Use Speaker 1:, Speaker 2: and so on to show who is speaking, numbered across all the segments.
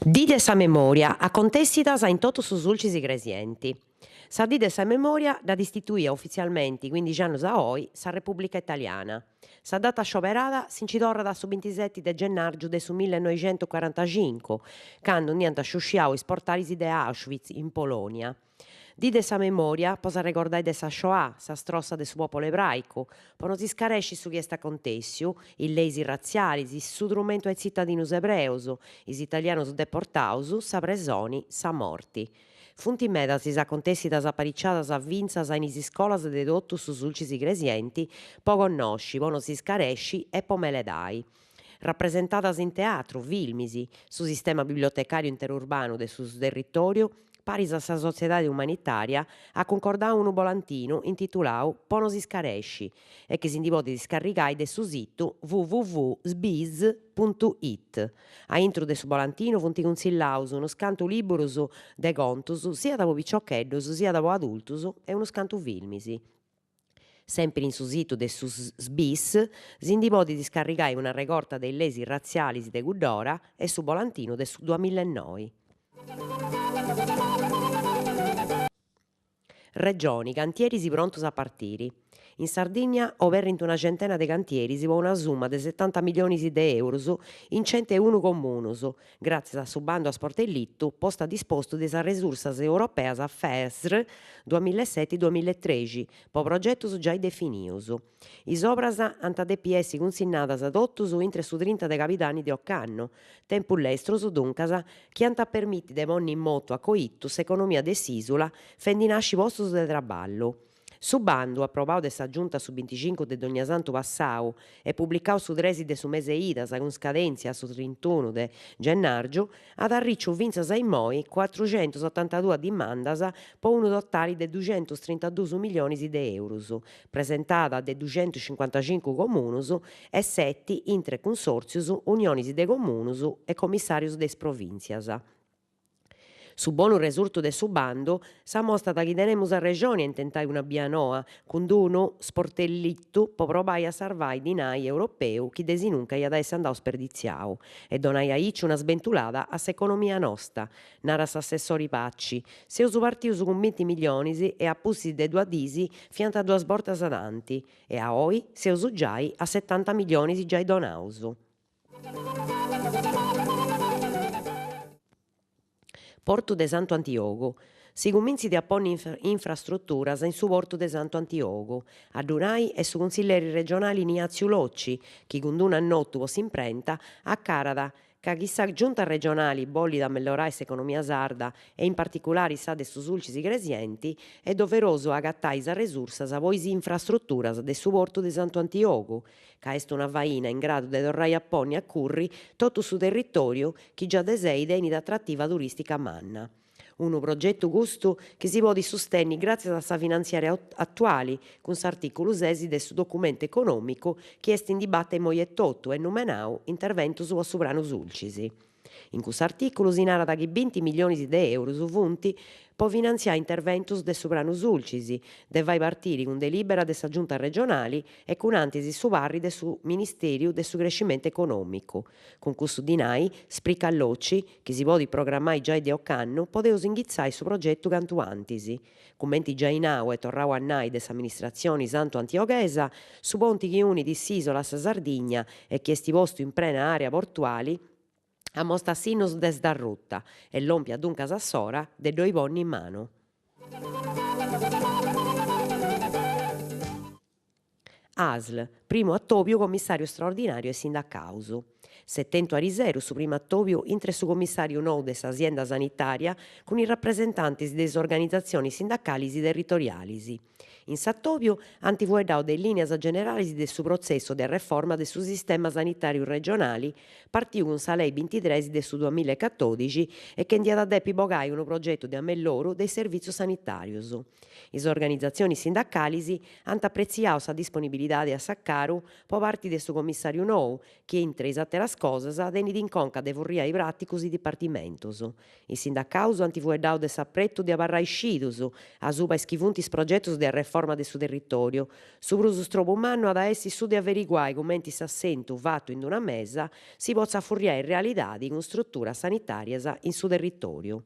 Speaker 1: Dì de sa Memòria, acontèssidas in totu su Sulcis Igresienti. Sa Dì de sa Memòria dd'at istituia ufitzialmenti cuindixi annus a oi sa Repùblica Italiana. Sa data scioberada si nci torrat a su bintiseti de gennàrgiu de su millenoixentucorantacincu, candu nd'iant sciusciau is portalis de Auschwitz in Polònia. Dì de sa Memòria po s'arregordai de sa Shoah, sa strossa de su pòpulu ebràicu, po no si scaresci su chi est acontèssiu, is leis ratzialis, su trumentu a is tzitadinus ebreus, is italianus deportaus, sa presoni, sa morti. Funt medas is acontèssidas apariciadas fintzas in is iscolas de totu su Sulcis Igresienti po connosci, po no si scaresci e po meledai. Rapresentadas in teatru, filmis, su sistema bibliotecàriu interurbanu de su territòriu, paris a sa sotziedadi umanitària, at cuncordau unu bolantinu intitulau Po no si scaresci e chi si ndi podit scarrigai de su situ www.sbis puntu it. A intru de su bolantinu funt cunsillaus unus cantu lìburus de contus siat po piciocheddus siat po adultus e unus cantu filmis. Sèmpiri in su situ de su SBIS si ndi podit scarrigai una regorta de is leis ratzialis de cudd'ora e su bolantinu de su duamilla e noi. Regioni, cantieris prontus a partiri. In Sardigna oberrint una centena de cantieris po una summa de setanta milionis de eurus in centeunu comunus, gràtzias a su bandu a sportellitu postu a dispostu de is arresursas europeas FESR duamillaeseti duamillaetrexi po progetus giai definius. Is obras ant a depi essi cunsinnadas totus intre su trinta de cabidanni de ocannu, tempus lestrus, duncas, chi ant a permiti de ponni in motu a coitu s'economia de s'ìsula fendi nasci postus de traballu. Su bandu, aprobau de sa Giunta su binticincu de Dognasantu passau e publicau su tresi de su mese Idas cun scadèntzia a su trintunu de gennàrgiu, at arriciu fintzas a immoi cuatruxentusotantaduas dimandas po unu totali de duxentustrintadus milionis de eurus, presentada de duxentucincuantacincu comunus e seti intre cunsòrtzius, unionis de comunus e comissàrius de is provìntzias. Su bonu resurtu de su bandu s'amostat chi tenemus arrexoni a intentai una bia noa cun d'unu sportellitu po probai a sarvai dinai europeu chi de sinunca iat a essi andau sperditziau e donai aici una sbentulada a s'economia nosta, narat s'assessori Paci. Seus partius cun binti milionis e a pustis de duas dis fiant duas bortas tanti e a oi seus giai a setanta milionis giai donaus. Portu de Santu Antiogu. Si cumintzit a ponni infrastruturas in su portu de Santu Antiogu. A ddu nai est su cunsilleri regionali Niàtziu Locci, chi cun d'unu annotu po s'imprenta acarat ca chi sa Giunta regionali bollit amellorai s'economia sarda e in particulari sa de su Sulcis Igresienti, est doverosu a agatai is arresursas po is infrastruturas de su portu de Santu Antiogu, ca est una faina in gradu de torrai a ponni a curri totu su territòriu chi già de sei tenit atrativa turìstica manna. Unu progetu custu chi si podit sustenni gràtzias a sa finantziària atuali, cun s'artìculu ses de su documentu econòmicu chi est in dibata immoi etotu e numenau Interventus po su Pranu Sulcis. In cuss'artìculu si narat chi binti milionis de eurus funt po finantziai interventus de su Pranu Sulcis, de fai partiri cun delìbera de sa Giunta regionali e cun antis su parri de su Ministèriu de su Crescimentu Econòmicu. Cun cussu dinai, spricat Locci, chi si podit programmai giai de ocannu, podeus inghitzai su progetu cantu antis. Cumenti giai nau e torrau a nai de s'amministratzioni santu antioghesa, su ponti chi unit s'ìsola a sa Sardigna e chi est postu in prena àrea portuali, amostat sinnus de sdarruta e lòmpiat duncas a s'ora de ddoi ponni manu. ASL, primu atòbiu commissàriu straordinàriu e sindacaus. S'est tentu ariseru su primu atòbiu intre su commissàriu nou de sa sienda sanitària cun is rapresentantis de is organizatzionis sindacalis territorialis. In s'atòbiu ant fueddau de is lìnias generalis de su protzessu de arreforma de su sistema sanitàriu regionali partiu cun sa lei bintitres de su duamillaecatòdixi e chi nd'iat a depi bogai unu progetu de amelloru de is servìtzius sanitàrius. Is organizatzionis sindacalis ant apretziau sa disponibilidadi. mobilidadi a s'acaru po parti de su comissàriu nou chi, intre is àteras cosas, tenit in conca de furriai pràticus is dipartimentus. Is sindacaus ant fueddau de s'apretu de abarrai scidus asuba is chi funt is progetus de arreforma de su territòriu. Su prus strobu mannu at a essi su de averiguai cumenti s'assentu fatu in una mesa si potzat furriai in realidadi cun struturas sanitàrias in su territòriu.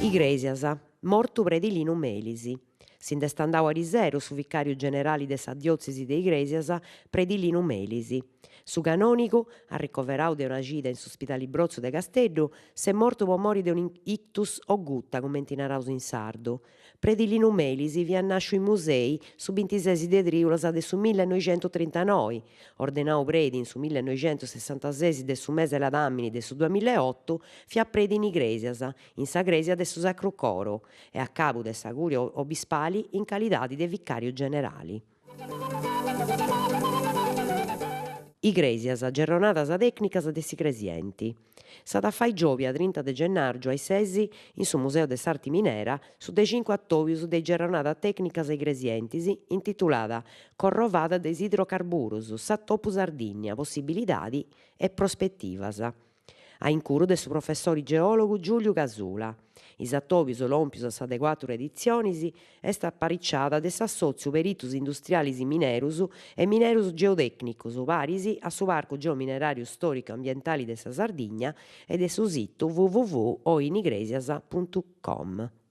Speaker 1: Igrèsias, mortu predi Linu Melis. Si nd'est andau ariseru su vicàriu generali de sa diòtzesi de Igrèsias, predi Linu Melis. Su canònigu, arricoverau de una cida in su spidali Brotzu de Casteddu, s'est mortu po mori de un'ictus o guta, cumenti naraus in sardu. Predi Linu Melis fiat nàsciu in Musei su bintises de trìulas de su millenoixentutrintanoi, Ordenau predi in su millenoixentusessantases de su mese ladàmini de su duamillaeotu, fiat predi in Igrèsias, in sa crèsia de su Sacru Coro e a cabu de sa cùria obispali in calidadi de vicàriu generali. Igrèsias, gerronadas tècnicas de s'Igresienti. S'at a fai giòbia trinta de gennàrgiu a is ses in su Museu de s'Arti Minera su de cincu atòbius de is gerronadas tècnicas igresientis intitulada Corrovada de is idrocarburus, s'atopu Sardìnnia, possibilidadi e prospetivas. A incuru de su professori geòlogu Giùliu Casula. Is atòbius lòmpius a sa de cuàturu editzionis est apariciada de s'Assòtziu Peritus Industrialis Minerus e Minerus Geotècnicus paris a su Parcu Geomineràriu Stòricu Ambientali de sa Sardigna e de su situ www oinigresias puntu com.